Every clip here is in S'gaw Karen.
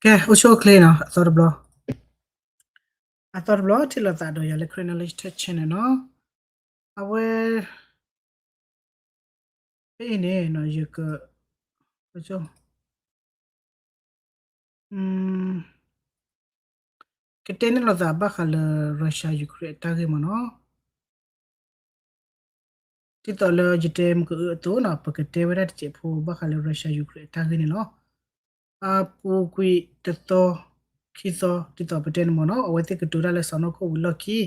ကဲ အိၣ်ဆူၣ်အိၣ်ချ့နီၤ အသီတဘျီ, အသီတဘျီ ထံၣ်လိာ်သးဒီးယၤလၢ Karen Knowledge Tech Channel နီၤ, အဝဲ ဖဲအံၤန့ၣ် ယက ကတဲန့ၢ်လိာ်သးဘၣ်ဃးလၢ Russia Ukraine အတၢ်ဂ့ၢ်မ့ၢ်နီၤ, ဒ်သိးလၢယတဲမုၢ်ကအုအသိးနီၤ ပကတဲဝဲဒၣ်တစဲးဖိဘၣ်ဃးလၢ Russia Ukraine အတၢ်ဂ့ၢ်န့ၣ်လီၤ. အပူၤကွံာ်တသီ ခံသီ ဒ်သိးပတဲန့ၣ်မ့ၢ်နီၤ အဝဲသ့ၣ်ကတိၤတၢ်လၢစီၤနီၢ်ခိၣ်ဝံၤလီၢ်ခံ,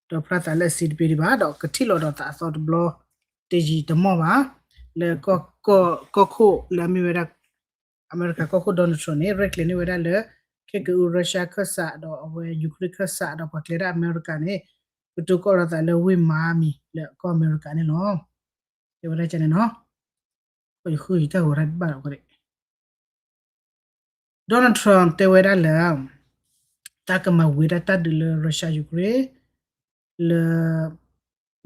ဒီးဖျါသးလၢအစံးတဘ့ၣ်ဒံးဘၣ် ဒီးကထံၣ်လိာ်ဒီးသးအသီတဘျီ တယံာ်တမီၢ်ဘၣ်, လၢ ကီၢ်ခိၣ်လၢအမ့ၢ်ဝဲဒၣ် အမဲရကၤကီၢ်ခိၣ် Donald Trump န့ၣ် ရဲၣ်ကျဲၤန့ၢ်ဝဲဒၣ်လၢ ခဲကအု Russia ခၢၣ်စး ဒီးအဝဲ Ukraine ခၢၣ်စး ဒီးပှၤကျဲဒၣ်အမဲရကၤန့ၣ် ကတိၤကီၢ်လိာ်သးလၢဝ့ၢ်မၤမံၤလၢကီၢ်အမဲရကၤန့ၣ်လီၤ. တဲဝဲဒၣ်န့ၣ်နီၤ, ယဃုယတၢ်ဂီၤတၢ်ဘၣ်လီၤ Donald Trump တဲဝဲဒၣ်လၢ တၢ်ကမၤဝံၤဒၣ်တၢ်ဒုးလၢ Russia Ukraine လၢ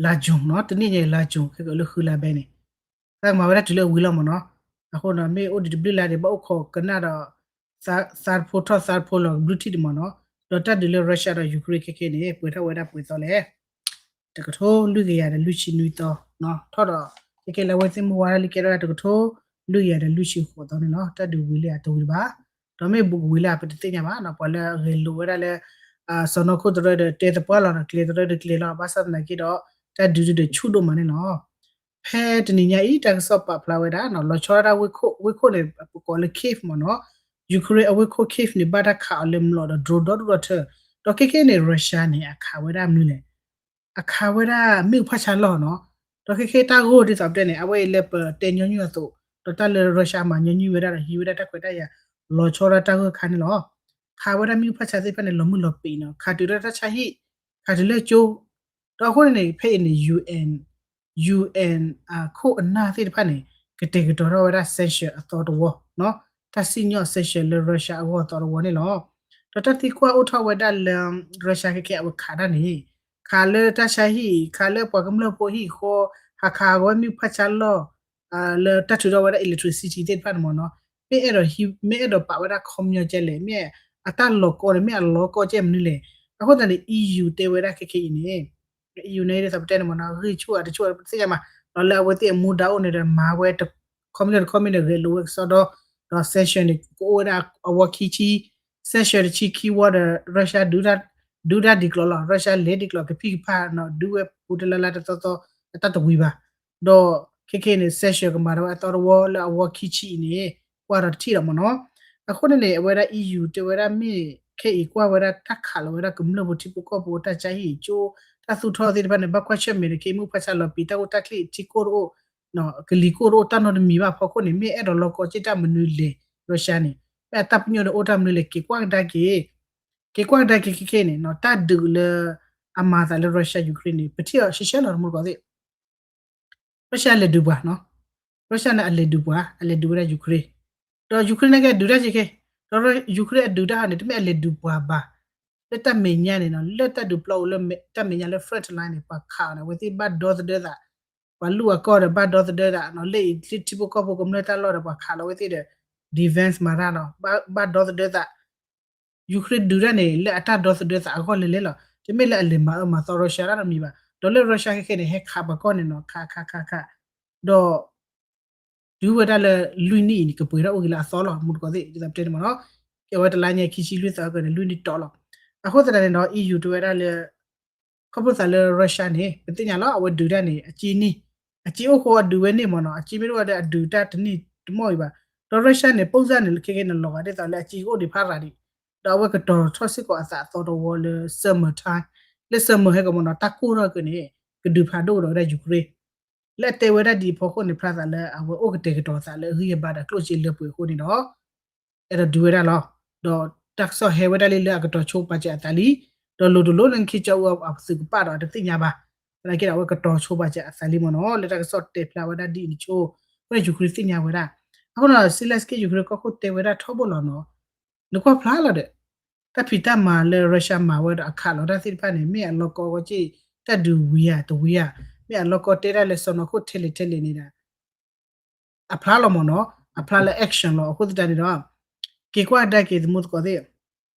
လါ June နီၤ, တနံၣ်ညါအံၤ လါ June ခဲကအုလၢဃုလါဘဲန့ၣ်, တၢ်ကမၤဝဲဒၣ်တုၤလၢအဝံၤလီၤမ့ၢ်နီၤ, အဃိန့ၣ် မ့ၢ်အိၣ်ဒံးတဘျုးလါဒံး ဘၣ်အိၣ်ခိးကနၣ်ဒီး သးတဖိထီၣ်သးတဖိလီၤကဘျုးထံၣ်ဒံးမ့ၢ်နီၤ, ဒီးတၢ်ဒုးလၢ Russia ဒီး Ukraine ခဲခဲန့ၣ် ပှဲၤထီၣ်ဝဲဒၣ်ပှဲၤသီလဲၣ် တကထိလွံၢ်ကယၤဒီးလွံၢ်ဆံနွံသီ, ထီၣ်ဒီး ခဲခဲလၢအဝဲသ့ၣ်မုၢ်ဝါထီၣ်လံကဲထီၣ်ဝဲဒၣ်တကထိလွံၢ်ကယၤဒီးလွံၢ်ဆံဃိးသီန့ၣ်လီၤ. တၢ်ဒုးဝံၤလံဧါတဝံၤတဘၣ်, ဒီးမ့ၢ်ဘူးကဝံၤလၢပတသ့ၣ်ညါဘၣ်နီၤ, ပှၤလၢအဂဲၤလိာ်ဝဲဒၣ်လၢ စီၤနီၢ်ခိၣ်တရၢဒီးတဲသပှၢ်လီၤဒီးကျဲၤတရၢဒီးကျဲၤလီၤ, ဘၣ်ဆၣ်သနာ်က့ဒီး တၢ်ဒုးဒုးဒီးဆူၣ်ဒိၣ်မးန့ၣ်လီၤ. ဖဲတနံၤညါအံၤ တၢ်ကစီၣ်ပာ်ဖျါဝဲဒၣ်နီၤ, လီၤဆီဒၣ်တၢ်ဝ့ၢ်ခိၣ်, ဝ့ၢ်ခိၣ်န့ၣ် ပကိးလၢ Kyiv မ့ၢ်နီၤ, Ukraine အဝ့ၢ်ခိၣ် Kyiv န့ၣ် ဘၣ်တၢ်ခးအီၤလၢမျိာ်ဒီး drone ဒီဒူၣ်ဒီထၢ, ဒီးခဲခဲန့ၣ် Russia န့ၣ် အခးဝဲဒၣ်မနုၤလဲၣ်, အခးဝဲဒၣ်မ့ၣ်အူဖးဆါလီၢ်နီၤ, ဒီးခဲခဲတၢ်ဂိၢ်ဒ်သိးပတဲန့ၣ် အဝဲအံၤလၢပတဲညီနုၢ်အသိး, ဒီးတၢ်လၢ Russia မၤညီနုၢ်ဝဲဒၣ်ဒီးဟံးဝဲဒၣ်တၢ်ခွဲးတၢ်ယာ် လီၤဆီဒၣ်တၢ်ဂိၢ်ခါန့ၣ်လီၤ. ခးဝဲဒၣ်မ့ၣ်အူဖးဆါသ့ၣ်တဖၣ်န့ၣ် လီၤမုၢ်လီၤပ့ၤနီၤ, ခးတုၤဒၣ်တၢ်ဆါဟံၣ်, ခးတုၤလၢကၠိ, ဒီးအဃိန့ၣ်န့ၣ် ဖဲအံၤန့ၣ် UN UN အခိၣ်အနၢ်သ့ၣ်တဖၣ်န့ၣ် ကတဲာ်ကတီၤထီၣ်ဝဲဒၣ် sanction အသီတဝီ, တၢ်စံၣ်ညီၣ် sanction လၢ Russia အဂီၢ်အသီတဝီန့ၣ်လီၤ. ဒီးတၢ်သံကွၢ်အိၣ်ထီၣ်ဝဲဒၣ်လၢ Russia ခဲခဲအဝဲခးတၢ်န့ၣ်, ခးလၢတၢ်ဆါဟံၣ်, ခးလၢပှၤကမျၢၢ်ဖိဟံၣ်ဃီ, ဟးခးအဝဲမ့ၣ်အူဖးဆါလီၢ်, လၢတၢ်ထုးထီၣ်ဝဲဒၣ် electricity သ့ၣ်တဖၣ်န့ၣ်မ့ၢ်နီၤ, မ့ၢ်အဲၣ်ဒိးဟံး, မ့ၢ်အဲၣ်ဒိးပာ်ဝဲဒၣ်ခီပညီကဲလဲၣ်, မ့ၢ်အတၢ်လီၤကီန့ၣ် မ့ၢ်အလီၤကီကဲမနုၤလဲၣ်. အဃိသတးန့ၣ် EU တဲဝဲဒၣ်ခဲခဲအံၤန့ၣ် EU န့ၣ်ဒ်သိးပတဲန့ၣ်မ့ၢ်နီၤ, ဂံၢ်ဆူၣ်ဧါတဆူၣ်ဧါတသ့ၣ်ညါမး, ဒီးလၢအဝဲသ့ၣ်အမူဒါအိၣ်န့ၣ်ဒီး မၤဝဲတခီပညီတခီပညီန့ၣ် ဂဲၤလိာ်ဝဲကစီဒီ, ဒီး sanction န့ၣ် ကအိၣ်ဝဲဒၣ်အဝီခံဆံ, sanction တဆံခံဝီဒီး Russia ဒုးတၢ်ဒ်ကျိၤလီၤ, Russia လဲၤဒ်ကျိၤကဖံးကဖၢ်နီၤ, ဒုးဝဲပူၤတလၢလၢတသီသီ အတၢ်တဝံၤဘၣ်. ဒီးခဲခဲန့ၣ် sanction ကမၤထီၣ်ဝဲအသီတဝီလၢအဝီခံဆံအံၤန့ၣ် ကွၢ်ဒီးတထံၣ်လီၤမ့ၢ်နီၤ. အဃိန့ၣ်န့ၣ် အဝဲဒၣ် EU တဲဝဲဒၣ်မ့ၢ်ခဲအံၤကွၢ်ဝဲဒၣ်တၢ်ခးလီၤဝဲဒၣ်ကမျၢၢ်ဖိထံဖိကီၢ်ဖိတၢ်ဆါဟံၣ်ကၠိ တၢ်သူၣ်ထီၣ်သ့ၣ်တဖၣ်န့ၣ် ဘၣ်ကွၢ်ဆၢၣ်မဲာ်န့ၣ် က့ၤမ့ၣ်အူဖးဆါလီၤပံာ် တၢ်အိၣ်တၢ်ချ့ထံကိၢ်တအိၣ်, ကလံၤကိၢ်တအိၣ် တၢ်နီတမံၤဘၣ်အဖီခိၣ်န့ၣ် မ့ၢ်အဲၣ်ဒိးလီၤကီက့ၢ်တၢ်မနုၤလဲၣ်, Russia န့ၣ် မ့ၢ်အတၢ်ပညိၣ်န့ၣ်အိၣ်တၢ်မနုၤလဲၣ် က့ၤကွၢ်ကဒါက့ၤ, က့ၤကွၢ်ကဒါက့ၤခဲခဲန့ၣ် တၢ်ဒုးလၢ အမၤသးလၢ Russia Ukraine န့ၣ် ပထံၣ်အီၤရှဲရှဲလီၤတမူတကိးသ့ၣ် Russia လဲၤဒုးပှၤနီၤ, Russia န့ၣ်အလဲၤဒုးပှၤ အလဲၤဒုးဝဲဒၣ် Ukraine, ဒီး Ukraine န့ၣ်ကဲဒုးတၢ်က့ၤခဲ, ဒီး Ukraine အဒုးတၢ်န့ၣ် တမ့ၢ်အလဲၤဒုးပှၤဘၣ်, လၢတၢ်မဲာ်ညါန့ၣ်နီၤ လၢတၢ်ဒုးပျီအိၣ်လၢတၢ်မဲာ်ညါလၢ front line န့ၣ် ပှၤခးအီၤန့ၣ် အဝဲသ့ၣ်ဘၣ်ဒီသဒၢသး, ပှၤလူၢ်အကီၢ်ဒီးဘၣ်ဒီသဒၢသးနီၤ, လၢအံၤထံဖိကီၢ်ဖိကမျၢၢ်တၢ်လီၢ်ဒီးပှၤခးလီၤအဝဲသ့ၣ်ဒီး defense မၤတၢ်နီၤ, ဘၣ်ဒီသဒၢသး Ukraine ဒုးတၢ်န့ၣ် လၢအတၢ်ဒီသဒၢသးအဂီၢ်လဲၤလဲၤလီၤ, တမ့ၢ်လၢအလဲၤမၤအၢမၤသီ Russia တၢ်နီတမံၤဘၣ်, ဒီးလၢ Russia ခဲခဲန့ၣ် ဟဲခးပှၤကီၢ်န့ၣ်နီၤ ခးခးခးခး, ဒီး တုၤဝဲဒၣ်လၢလွံၢ်နံၣ်အံၤန့ၣ် ကပှဲၤထီၣ်အိၣ်က့ၤလၢအသီလီၤ မူတကိးသ့ၣ် ဒ်သိးပတဲန့ၣ်မ့ၢ်နီၤ, ကဲဝဲတလါညါခံဆံလွံၢ်သီကန့ၣ် လွံၢ်နံၣ်တီလီၤ, အဃိသတးန့ၣ်ဒီး EU တဲဝဲဒၣ်လၢ ခီဖျိသးလၢ Russia န့ၣ် ပသ့ၣ်ညါလီၤ အဝဲဒုးတၢ်န့ၣ် အစ့နံၣ်, အစ့အိၣ်ဃိအဒုးဝဲန့ၣ်မ့ၢ်နီၤ, အစ့မ့ၢ်တအိၣ်ဒီးအဒုးတၢ်တနံၣ်တမီၢ်အံၤဘၣ်, ဒီး Russia န့ၣ် ပိၢ်စၢ်န့ၣ် ခဲခဲန့ၣ်လီၤဂာ်ဒ်သိးလၢအစ့ကအိၣ်ဒံးဖးရၤဒံး, ဒီးအဝဲကတီၤထီၣ်စ့ၢ်ကီးအသးအသီတဝီလၢ summer time, လၢ summer ဟဲကမီၤနီၤ တၢ်ကိၢ်ထီၣ်ကန့ၣ် ကဒုးဖးဒိၣ်ကဒီးဝဲဒၣ် Ukraine လၢအတဲဝဲဒၣ်ဒ်အံၤအဖီခိၣ်န့ၣ် ဖျါသးလၢအဝဲအိၣ်ကတဲာ်ကတီၤသးလၢအဂံၢ်အဘါဒီးကျိၣ်စ့လၢပှဲၤအဃိန့ၣ်ဒီး အဲၣ်ဒိးဒုးဝဲဒၣ်လီၤ. ဒီးတၢ်ကစီၣ်ဟဲဝဲဒၣ်လံလၢအကတီၤဆိပာ်စၢၤအသးလံ, ဒီးလိၤတလိၤလၢနခ့ကၠီအူအသုးကပာ်ဒီးတသ့ၣ်ညါဘၣ်, သနာ်က့ဒီးအဝဲကတီၤဆိပာ်စၢၤအသးလံမ့ၢ်နီၤ, လၢတၢ်ကစီၣ်တဲဖျါဝဲဒၣ်ဒ်အံၤန့ၣ်ဆိ, အဃိန့ၣ် Ukraine သ့ၣ်ညါဝဲဒၣ်, အဃိန့ၣ် Zelenskyy Ukraine ကီၢ်ခိၣ်တဲဝဲဒၣ်ထီဘိလီၤနီၤ, နကွၢ်ဖျါလီၤဒီး တၢ်ဖံးတၢ်မၤလၢ Russia မၤဝဲဒီးအခးလီၤတၢ်သ့ၣ်တဖၣ်န့ၣ် မ့ၢ်အလီၢ်ကီကီက့ၢ် တၢ်ဒုးဝံၤဧါတဝံၤဧါ, မ့ၢ်အလီၢ်ကီတဲဒၣ်လၢစီၤနီၤခိၣ်ထဲလဲၣ်ထဲလဲၣ်န့ၣ်ဒီး အဖျါလီၤမ့ၢ်နီၤ, အဖျါလၢ action လီၤ. အဃိသတးန့ၣ်ဒီး က့ၤကွၢ်ကဒါက့ၤ သမူသကိးသ့ၣ်,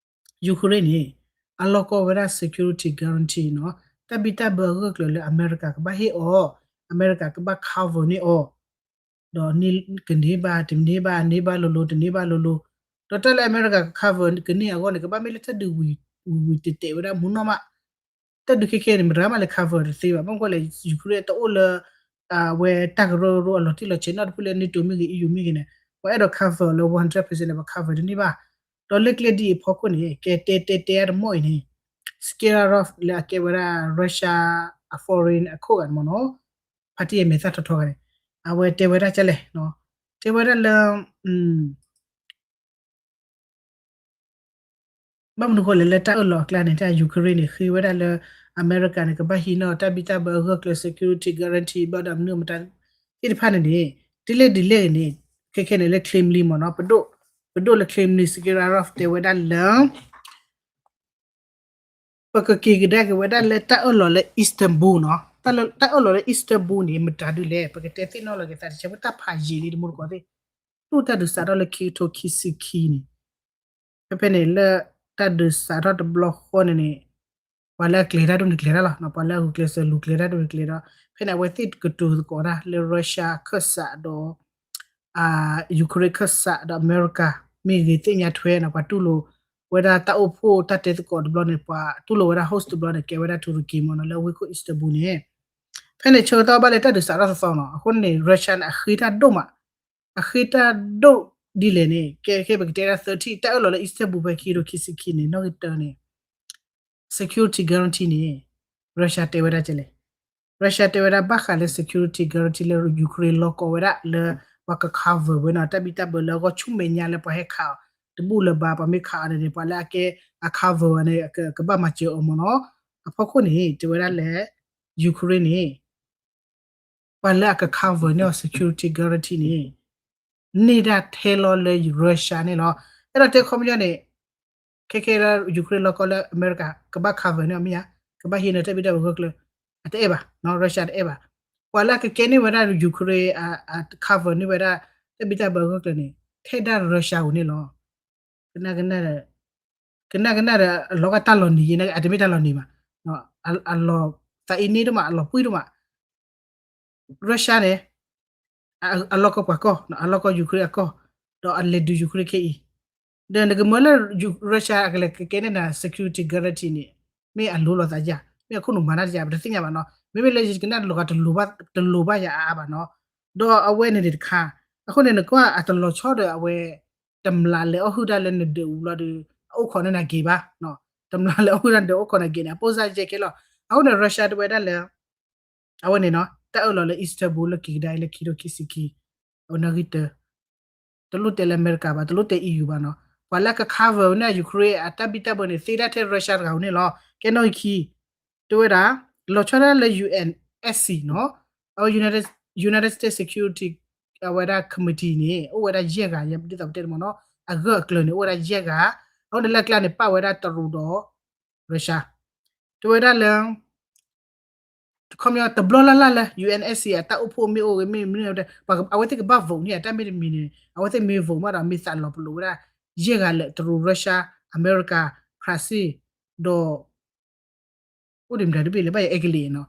Ukraine န့ၣ် အလီၢ်ကီၢ်ဝဲဒၣ် security guarantee နီၤ, တၢ်ဘံၣ်တၢ်ဘၢအဂၢၢ်ကျၢၤလၢအမဲရကၤကဘၣ်ဟ့ၣ်အီၤ, အမဲရကၤကဘၣ် cover န့ၢ်အီၤ, ဒီးကန့ၢ်ဘၣ်တန့ၢ်ဘၣ်, န့ၢ်ဘၣ်လိၤလိၤ တန့ၢ်ဘၣ်လိၤလိၤ, ဒီးတၢ်လၢအမဲရကၤက cover ကန့ၢ်အဂီၢ်န့ၣ် ကဘၣ်မ့ၢ်လၢတၢ်ဒုးဝံၤဝံၤ တဲာ်တဲာ်ဝဲဒၣ်မူနီၢ်မး, တၢ်ဒုးခဲခဲန့ၣ် မတၤမးလဲၤ cover တသ့ဘၣ်. ဘၣ်မနုၤဃိလဲၣ် Ukraine တအိၣ်လၢ အဝဲတၢ်ကရၢကရိအလီၤတံၢ်လီၤဆဲးနီတဖုလၢ NATO မ့ၢ်ဂ့ၤ EU မ့ၢ်ဂ့ၤန့ၣ်, ပှၤအဲၣ်ဒိး cover လၢ one hundred percent န့ၣ် ပှၤ cover တန့ၢ်ဘၣ်. ဒီးလၢကျဲဒ်အံၤအဖီခိၣ်န့ၣ် ကဲတဲတဲတဲအတမီၢ်အံၤန့ၣ် Skerarov လၢအကဲဝဲဒၣ် Russia အ foreign အခိၣ်ဂၤန့ၣ်မ့ၢ်နီၤ, ဖါတံၢ်အမဲာ်သၣ်ထီထီဂၤန့ၣ်, အဝဲတဲဝဲဒၣ်ကဲလဲၣ်, တဲဝဲဒၣ်လၢ ဘၣ်မနုၤဃိလဲၣ် လၢတၢ်အၢၣ်လီၤအကျါန့ၣ် တၢ် Ukraine န့ၣ် ဃ့ဝဲဒၣ်လၢ အမဲရကၤန့ၣ် ကဘၣ်ဟံးန့ၢ်တၢ်ဘံၣ်တၢ်ဘၢအဂၢၢ်ကျၢၤ security guarantee ဘၣ်ဒီးမနုၤမတၤသ့ၣ်တဖၣ်န့ၣ်န့ၣ်, ဒ်လဲၣ်ဒ်လဲၣ်ဂ့ၤန့ၣ်, ခဲခဲန့ၣ်လၢ Kremlin မ့ၢ်နီၤ, ပဒိၣ်, ပဒိၣ်လၢ Kremlin Skerarov တဲဝဲဒၣ်လၢ ပကက့ၤကဒါက့ၤဝဲဒၣ်လၢတၢ်အၢၣ်လီၤလၢ Istanbul နီၤ, တၢ်အၢၣ်လီၤလၢ Istanbul န့ၣ် မတၤဒုလဲၣ်, ပကတဲသ့ၣ်နီၣ်လီၤက့ၤသးတဆဲးဖိ တၢ်ဖးယံာ်လံ တမူတကိးသ့ၣ်, တူၢ်တၢ်ဒုးစးထီၣ်လၢခံကထိခံဆံခံန့ၣ်, ဖဲဖဲန့ၣ်လၢ တၢ်ဒုးစးထီၣ်တဘျီဃီန့ၣ်န့ၣ်, ပှၤလၢအကျဲၤတၢ်ဒိၣ်န့ၣ်ကျဲၤတၢ်လီၤ, ပှၤလၢအဂုာ်ကျဲးစၢးလူၤကျဲၤတၢ်ဒိၣ်န့ၣ်ကျဲၤဒီး ဖဲန့ၣ် အဝဲသ့ၣ်ကတိၤသကိးတၢ်လၢ Russia ခၢၣ်စးဒီး Ukraine ခၢၣ်စးဒီးအမဲရကၤ မ့ၢ်ဂ့ၤသ့ၣ်ညါထွဲနီၤ, ပှၤတူၢ်လိာ်ဝဲဒၣ်တၢ်အိၣ်ဖှိၣ်တၢ်တဲသကိးတဘျီန့ၣ်, ပှၤတူၢ်လိာ်ဝဲဒၣ် host တဘျီန့ၣ် ကဲဝဲဒၣ် Turkey မ့ၢ်နီၤ, လၢအဝ့ၢ်ခိၣ် Istanbul န့ၣ်, ဖဲန့ၣ်ဆၢကတီၢ်ဘၣ်လၢတၢ်ဒုးစးထီၣ်သီသီနီၤ, အဃိန့ၣ် Russia န့ၣ် အဃ့တၢ်ဒိၣ်မး, အဃ့တၢ်ဒိၣ်ဒ်လဲၣ်န့ၣ် ကဲခဲပကတဲဒၣ်သၢထံၣ်, တၢ်အၢၣ်လီၤလၢ Istanbul ဖဲခံကထိခံဆံခံန့ၣ် နီၣ်ဂံၢ်တၢန့ၣ် security guarantee န့ၣ် Russia တဲဝဲဒၣ်ကဲလဲၣ်, Russia တဲဝဲဒၣ်ဘၣ်ဃးလၢ security guarantee လၢ Ukraine လီၢ်ကီၢ်ဝဲဒၣ်လၢ ပှၤက cover ဝဲနီၤ, တၢ်ဘံၣ်တၢ်ဘၢလၢအဂီၢ် ဆူမဲာ်ညါလၢပှၤဟဲခးအီၤ တဘူၣ်လၢၤဘၣ်, ပှၤမ့ၢ်ခးအီၤန့ၣ်န့ၣ် ပှၤလၢအကဲအ cover အီၤန့ၣ် ကဘၣ်မၤစၢၤအီၤမ့ၢ်နီၤ, အဖီခိၣ်န့ၣ် တဲဝဲဒၣ်လၢ Ukraine န့ၣ် ပှၤလၢအက cover န့ၢ်အီၤ security guarantee န့ၣ် န့ၢ်ဒၣ်ထဲလီၤလၢ Russia န့ၣ်လီၤ. အဲၣ်ဒိးတဲခီပညီန့ၣ် ခဲခဲလၢ Ukraine လီၢ်ကီၢ်လၢအမဲရကၤ ကဘၣ် cover န့ၢ်အီၤမ့ၢ်ဧါ, ကဘၣ်ဟံးန့ၢ်တၢ်ဘံၣ်တၢ်ဘၢအဂၢၢ်ကျၢၤ, အတအဲၣ်ဘၣ်, Russia တအဲၣ်ဘၣ်. ပှၤလၢအကကဲန့ၢ်ဝဲဒၣ် Ukraine အ cover န့ၢ်ဝဲဒၣ် တၢ်ဘံၣ်တၢ်ဘၢအဂၢၢ်ကျၢၤန့ၣ် ထဲဒၣ် Russia ဧိၤန့ၣ်လီၤ. ကနၣ်ကနၣ်ဒီး ကနၣ်ကနၣ်ဒီး အလီၤဂာ်တၢ်လီၤနံၤယဲန့ၣ် အတမ့ၢ်တၢ်လီၤနံၤဘၣ်, အလီၤသးအံၤန့ၣ်ဒိၣ်မး အလီၤပှံၢ်ဒိၣ်မး Russia န့ၣ် အလီၢ်ကီၢ်ပှၤကီၢ်, အလီၢ်ကီၢ် Ukraine အကီၢ်, ဒီးအလဲၤဒုး Ukraine ခဲအံၤ, ဒီးနကမၢလၢ Russia အကလဲၤကကဲန့ၢ်နၤ security guarantee န့ၣ် မ့ၢ်အလိၤလိာ်သးယၤ, မ့ၢ်အခိၣ်နူာ်မၤတၢ်တယၤ ပတသ့ၣ်ညါဘၣ်နီၤ, မ့မ့ၢ်လၢယကနၣ်တလိၤဂၤ တလိၤဘၣ်ယၤအါအါဘၣ်နီၤ, ဒီးအဝဲန့ၣ်န့ၣ်တခါ, အဃိန့ၣ် နကွၢ်အတလီၤဆီဒီးအဝဲ တမျးလဲၤအီၣ်ဟုၣ်တၢ်လၢနဒၢးအူဘျီဒီး အအိၣ်ခိးန့ၢ်နၤဂ့ၤဘၣ်, တမျးလဲၤအီၣ်ဟုၣ်တၢ်နဒၢးအိၣ်ခိးနၤဂ့ၤန့ၣ် အပိၢ်စၢ်ယဲၢ်ကဲလီၤ. အဃိန့ၣ် Russia တဝဲဒၣ်လၢ အဝဲန့ၣ်နီၤ တၢ်အၢၣ်လီၤလၢ Istanbul လၢက့ၤကဒါအံၤလၢခံထိခံဆံခံ, အဝဲနီၣ်ဂံၢ်တၢ, တလိၣ်တဲလၢအမဲရကၤဘၣ် တလိၣ်တဲ EU ဘၣ်နီၤ, ပှၤလၢအက cover န့ၢ် Ukraine အတၢ်ဘံၣ်တၢ်ဘၢန့ၣ် သ့ဒၣ်ထဲ Russia တဂၤဧိၤန့ၣ်လီၤ. ကဲနီၣ်ဂံၢ်ခံ, တဝဲဒၣ် လီၤဆီဒၣ်လၢ UNSC နီၤ, အဝဲ United States Security အဝဲဒၣ် Committee န့ၣ် အိၣ်ဝဲဒၣ်ယဲၢ်ဂၤ ဒ်သိးပတဲန့ၣ်မ့ၢ်နီၤ, အဂၢၢ်အကျၢၤန့ၣ် အိၣ်ဝဲဒၣ်ယဲၢ်ဂၤ, အဃိန့ၣ်လၢအကျါန့ၣ် ပာ်ဝဲဒၣ်တရူးဒီး Russia, တဝဲဒၣ်လၢ ခီပညီတဘျီလၢ်လၢ်လၢ UNSC အတၢ်အိၣ်ဖှိၣ်မ့ၢ်အိၣ်ဂ့ၤမ့ၢ်မနုၤ, အဝဲသ့ၣ်ကဘၣ် vote န့ၢ် အတၢ်မ့ၢ်တမံၤန့ၣ် အဝဲသ့ၣ်မ့ၢ် vote မးဒီး မ့ၢ်သးလီၤပလိာ်ဝဲဒၣ် ယဲၢ်ဂၤလၢာ် တရူး Russia အမဲရကၤ ဖရၣ်စ့ၣ် ဒီး အိၣ်ဒံးမတၤတဘ့ၣ်လဲၣ် ဘၣ်ယအဲကလံးနီၤ,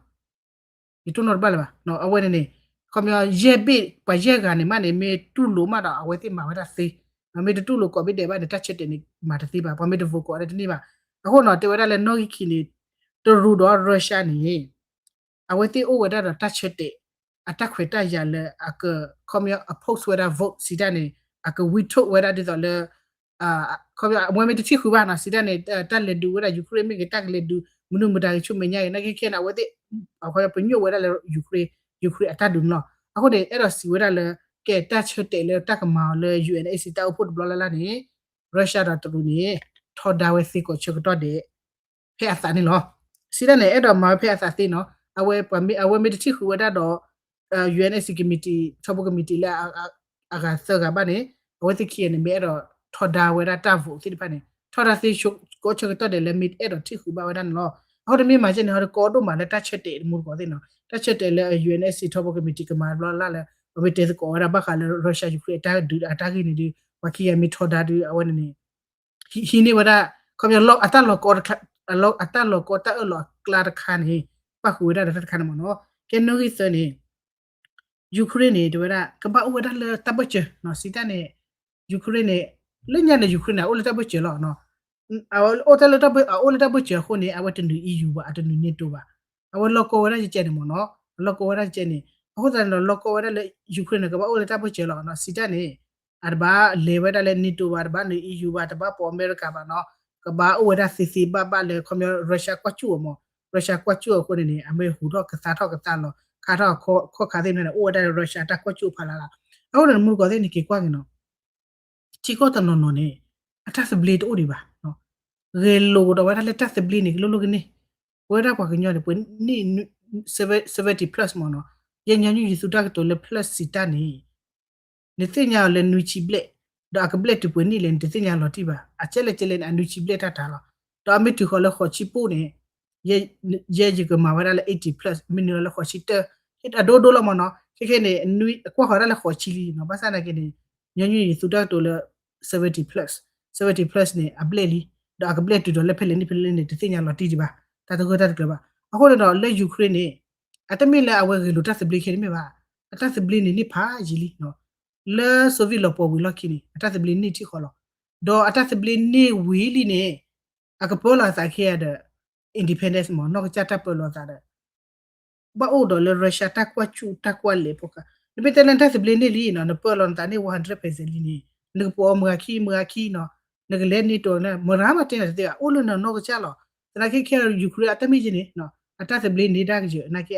ယတိၢ်နီၣ်တဘၣ်လၢၤဘၣ်. အဝဲန့ၣ်န့ၣ် ခီပညီယဲၢ်ဘ့ၣ် ပှၤယဲၢ်ဂၤန့ၣ်မးန့ၣ် မ့ၢ်တူၢ်လိာ်မးဒီး အဝဲသ့ၣ်မၤဝဲဒၣ်သ့, မ့ၢ်တတူၢ်လိာ်ကိးဘ့ၣ်ဒဲးဘၣ်န့ၣ် တၢ်ဆၢတဲာ်န့ၣ် မၤတသ့ဘၣ်, ပှၤမ့ၢ်တ vote ကိးဝဲဒၣ်တန့ၢ်ဘၣ်. အဃိနီၤ တဲဝဲဒၣ်လၢနီၣ်ဂံၢ်ခံန့ၣ် တရူးဒီး Russia န့ၣ် အဝဲသ့ၣ်အိၣ်ဝဲဒၣ်ဒီးတၢ်ဆၢတဲာ် အတၢ်ခွဲးတၢ်ယာ်လၢအက ခီပညီ oppose ဝဲဒၣ် vote စံးတၢ်န့ၣ် အက veto ဝဲဒၣ်ဒ်သိးလၢ ခီပညီ အဝဲမ့ၢ်တထံၣ်ဃုာ်ဘၣ်နီၤ စံးတၢ်န့ၣ် တၢ်လဲၤဒုးဝဲဒၣ် Ukraine မ့ၢ်ဂ့ၤ တၢ်ကလဲၤဒုး မနုၤမတၤဂ့ၤ ဆူမဲာ်ညါဂ့ၤ နာ်က့ခဲန့ၣ် အဝဲသ့ၣ် အခီပညီ ပညိၣ်ဝဲဒၣ်လၢ Ukraine, Ukraine အတၢ်ဒုးန့ၣ်လီၤ. အဃိန့ၣ် အဲၣ်ဒိးစံးဝဲဒၣ်လၢ ကဲတၢ်ဆၢတဲာ်လၢတၢ်ကမၤအီၤလၢ UNSC တၢ်အိၣ်ဖှိၣ်တဘျီလၢ်လၢ်န့ၣ် Russia ဒီးတရူးန့ၣ် ထီဒါဝဲသ့ကိးဆၢကတီၢ်ဒဲး ဖဲအသးန့ၣ်လီၤ. စံးတၢ်န့ၣ် အဲၣ်ဒိးမၤဝဲဖဲအသးသ့နီၤ အဝဲ အဝဲမ့ၢ်တထံၣ်ဃုာ်ဝဲဒၣ်ဒီး UNSC committee ထီဘိ committee လၢ အဂၤသၢဂၤဘၣ်န့ၣ် အဝဲသ့ၣ်ခံဂၤန့ၣ် မ့ၢ်အဲၣ်ဒိးထီဒါဝဲဒၣ်တၢ် vote သ့ၣ်တဖၣ်န့ၣ် ထီဒါသ့ကိးဆၢကတီၢ်ဒဲးလၢမ့ၢ်အဲၣ်ဒိးထံၣ်ဃုာ်ဘၣ်ဝဲဒၣ်န့ၣ်လီၤ. အဃိတမ့ၢ်မၤကဲန့ၣ် ဟီတကိးဒိၣ်မးလၢတၢ်ဆၢတဲာ်တမူတကိးသ့ၣ်နီၤ တၢ်ဆၢတဲာ်လၢ UNSC ထီဘိ committee ကမၤဘျီလၢ်လၢ်လၢ အဝဲတဲသကိးဝဲဒၣ်ဘၣ်ဃးလၢ Russia Ukraine အတၢ်ဒုးအတၢ်ဂ့ၢ်န့ၣ်ဒီး ပှၤခံဂၤမ့ၢ်ထီဒါဒုး အဝဲန့ၣ်န့ၣ် ဟံးန့ၢ်ဝဲဒၣ် ခီပညီ အတၢ်လီၤကီ အတၢ်လီၤကီတၢ်အၢၣ်လီၤအကျါတခါန့ၣ် ပၣ်ဃုာ်ဝဲဒၣ်ဒီးတၢ်တခါန့ၣ်မ့ၢ်နီၤ. ကဲနီၣ်ဂံၢ်သၢန့ၣ် Ukraine န့ၣ် တဲဝဲဒၣ် ကဘၣ်အိၣ်ဝဲဒၣ်လၢတၢ်ဘၢၣ်စၢၤနီၤ စံးတၢ်န့ၣ် Ukraine န့ၣ် လၢညါန့ၣ် Ukraine န့ၣ် အအိၣ်လၢတၢ်ဘၢၣ်စၢၤလီၤနီၤ. အအိၣ်တၢ်လၢတၢ်ဘၢၣ် အအိၣ်လၢတၢ်ဘၢၣ်စၢၤအဃိန့ၣ် အဝဲတနုာ် E U ဘၣ် အတနုာ် NATO ဘၣ်. အဝဲလီၤကီဝဲဒၣ်ကဲကဲန့ၣ်မ့ၢ်နီၤ အလီၤကီဝဲဒၣ်ကဲကဲန့ၣ် အဃိသတးန့ၣ်ဒီး လီၤကီဝဲဒၣ်လၢ Ukraine န့ၣ် ကဘၣ်အိၣ်လၢတၢ်ဘၢၣ်စၢၤလီၤနီၤ စံးတၢ်န့ၣ် အတဘၣ်လဲၤဝဲဒၣ်လၢ NATO ဘၣ် တဘၣ်နုာ် E U ဘၣ် တဘၣ်ပိာ်အမဲရကၤဘၣ်နီၤ ကဘၣ်အိၣ်ဝဲဒၣ်သ့သ့ဘၣ်ဘၣ်လၢ ခီပညီ Russia ကွၢ်ကၠူၣ်အီၤမ့ၢ် Russia ကွၢ်ကၠူၣ်အီၤအဃိန့ၣ်န့ၣ် အမ့ၢ်ဟူးထီၣ်ကသါထီၣ်ကသါလီၤ ခါထီၣ်ခီၣ်ခါသ့ၣ်မနုၤန့ၣ် အိၣ်ဝဲဒၣ်လၢ Russia တၢ်ကွၢ်ကၠူၣ်ဖီလာ်လီၤ. အဃိန့ၣ် မူတကိးသ့ၣ်န့ၣ် က့ၤကွၢ်က့ၤနီၤ ထံကီၢ်တနီၤနီၤန့ၣ် အတၢ်သဘျ့တအိၣ်ဒံးဘၣ်. ဂဲၤလိာ်ကဒီးဝဲဒၣ်လၢတၢ်သဘျ့န့ၣ် ကလိၣ်လိၣ်ကန့ၢ် ပဝဲဒၣ်ပှၤကညီန့ၣ် ပှဲၤနံၣ် seventy plus မ့ၢ်နီၤ ယဲညီနုၢ်ယသူတၢ်ကတိၤလၢ plus စံးတၢ်န့ၣ် နသ့ၣ်ညါအီၤလၢနွံဆံဘျဲၣ် ဒီးအကဘျဲၣ်တုၤပှဲၤနံၣ်လဲၣ် နတသ့ၣ်ညါလီၤတံၢ်ဘၣ်. အကဲလဲၣ်ကဲလဲၣ်န့ၣ် အနွံဆံဘျဲၣ်တၢ်တၢ်လီၤ. ဒီးအမ့ၢ်တုၤဃီၤလၢဃိးဆံပူၤန့ၣ် ယဲယကမၤဝဲဒၣ်လၢ eighty plus မ့ၢ်နုာ်လီၤလၢဃိးဆံတၢ အဒိဒိလီၤမ့ၢ်နီၤ ခဲခဲန့ၣ် အကွၢ်ဃီၤဒၣ်လၢဃိးဆံလံနီၤ ဘၣ်ဆၣ်သနာ်က့န့ၣ် ညီနုၢ်ယသူတၢ်ကတိၤလၢ seventy plus seventy plus န့ၣ် အဘျဲၣ်လံ ဒီးအကဘျဲၣ်တုၤဒီးလၢဖဲလဲၣ်နံၣ်ဖဲလဲၣ်နံၣ်န့ၣ် တသ့ၣ်ညါလီၤတံၢ်ဒံးဘၣ် တၢ်တဂၢၢ်တၢ်တကျၢၤဘၣ်. အဃိန့ၣ်ဒီးလၢ Ukraine န့ၣ် အတမ့ၢ်လၢအဝဲဂဲၤလိာ်တၢ်သဘျ့ခဲန့ၣ်မ့ၢ်ဘၣ် အတၢ်သဘျ့န့ၣ်န့ၢ်ဖးယံာ်လံ လၢ Soviet လီၤပှီၢ်ဝံၤလီၢ်ခံန့ၣ် အတၢ်သဘျ့န့ၢ်ထံၣ်ဃီလီၤ. ဒီးအတၢ်သဘျ့န့ၢ်ဝံၤလံန့ၣ် အကပၢလီၤအသးခဲအံၤဒီး independence မ့ၢ်နီၢ်ကစၢ်တၢ်ပၢလီၤအသးဒီး ဘၣ်အိၣ်ဒီးလၢ Russia တၢ်ကွၢ်ကၠူၣ်တၢ်ကွၢ်လဲၤဖီၣ်ဃာ် နမ့ၢ်တဲလၢနတၢ်သဘျ့န့ၢ်လံနီၤ နပၢလီၤနသးန့ၢ် one hundred percent လံန့ၣ် နကပိာ်အီၤမုၢ်ဂၤခံမုၢ်ဂၤခံနီၤ နကလဲၤ NATO န့ၣ် မတၤမၤတ့ၢ်နၤတသ့ဘၣ် အိၣ်လၢနနီၢ်ကစၢ်လီၤ. သနာ်က့ခဲအံၤ Ukraine အတၢ်မ့ၢ်ယဲန့ၣ် အတၢ်သဘျ့န့ၢ်ဒၣ်ကယၢၤ သနာ်က့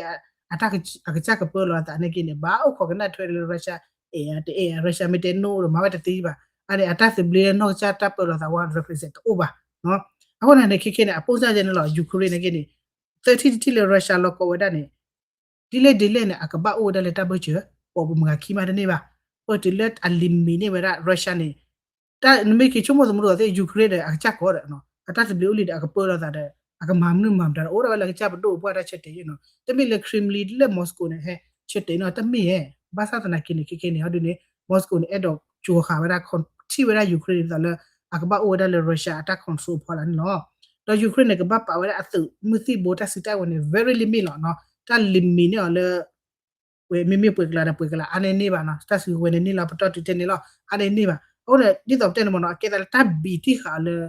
အကစၢ်ကပၢလီၤအသးနာ်က့န့ၣ် ဘၣ်အိၣ်ခိးကနၣ်ထွဲလၢ Russia အဲၣ်တအဲၣ် Russia မ့ၢ်တဲနိဒီးမၤဝဲတသ့ဘၣ်. အန့ၣ် အတၢ်သဘျ့လၢနီၢ်ကစၢ်တၢ်ပၢလီၤသး one hundred percent တအိၣ်ဘၣ်. အဃိန့ၣ်န့ၣ် ခဲခဲန့ၣ် အပိၢ်စၢ်ယဲန့ၣ်လီၤ Ukraine နာ်က့န့ၣ် သၢထံၣ်တထံၣ်လၢ Russia လီၤကီဝဲဒၣ်န့ၣ် ဒ်လဲၣ်ဒ်လဲၣ်န့ၣ် အကဘၣ်အိၣ်ဝဲဒၣ်လၢတၢ်ဘၢၣ်စၢၤ ပိာ်ပမုၢ်ဂၤခံမးတန့ၢ်ဘၣ်. ပတုၤလၢအ limit န့ၢ်ဝဲဒၣ် Russia န့ၣ် နမ့ၢ်က့ၤဆိကမိၣ်သမူတဂီၤသ့ၣ် Ukraine ဒီးအကစၢ်ကီးဒီး အတၢ်သဘျ့အိၣ်လံဒီး အကပၢလီၤသးဒီး အကမၤမနုၤမၤမတၤဒီး အိၣ်ဒၣ်ဝဲလၢအကစၢ်ပဒိၣ်ပပှၢ်တၢ်ဆၢတဲာ်ယဲနီၤ တမ့ၢ်လၢ Kremlin လၢ Moscow န့ၣ် ဟဲဆၢတဲာ်နီၤ တမ့ၢ်ဧါ. ဘၣ်ဆၣ်သနာ်က့န့ၣ် ခဲခဲန့ၣ် ဟီဒုန့ၣ် Moscow န့ၣ် အဲၣ်ဒိးကၠိၤဃာ်ဝဲဒၣ် ထံၣ်ဝဲဒၣ် Ukraine ဒ်သိးလၢ အကဘၣ်အိၣ်ဝဲဒၣ်လၢ Russia အတၢ် control ဖီလာ်န့ၣ်လီၤ. ဒီး Ukraine န့ၣ် ကဘၣ်ပာ်ဝဲဒၣ်အသုးမုၢ်သံၣ်ဘိတၢ်စုတၢ်ဝဲၤန့ၣ် very limit လီၤနီၤ တၢ် limit န့ၢ်အီၤလၢ ပှဲၤမ့မ့ၢ်ပှဲၤကလးဒီးပှဲၤကလး အါန့ၢ်န့ၢ်ဘၣ်နီၤ တၢ်စုကဝဲၤန့ၣ်န့ၢ်လီၤ ပတီၢ်တုၤထဲန့ၣ်လီၤ အါန့ၢ်န့ၢ်ဘၣ်. အဃိန့ၣ် ဒ်သိးပတဲန့ၣ်မ့ၢ်နီၤ အကဲသးလၢတၢ်ဘံၣ်တံၢ်ဃာ်အီၤလၢ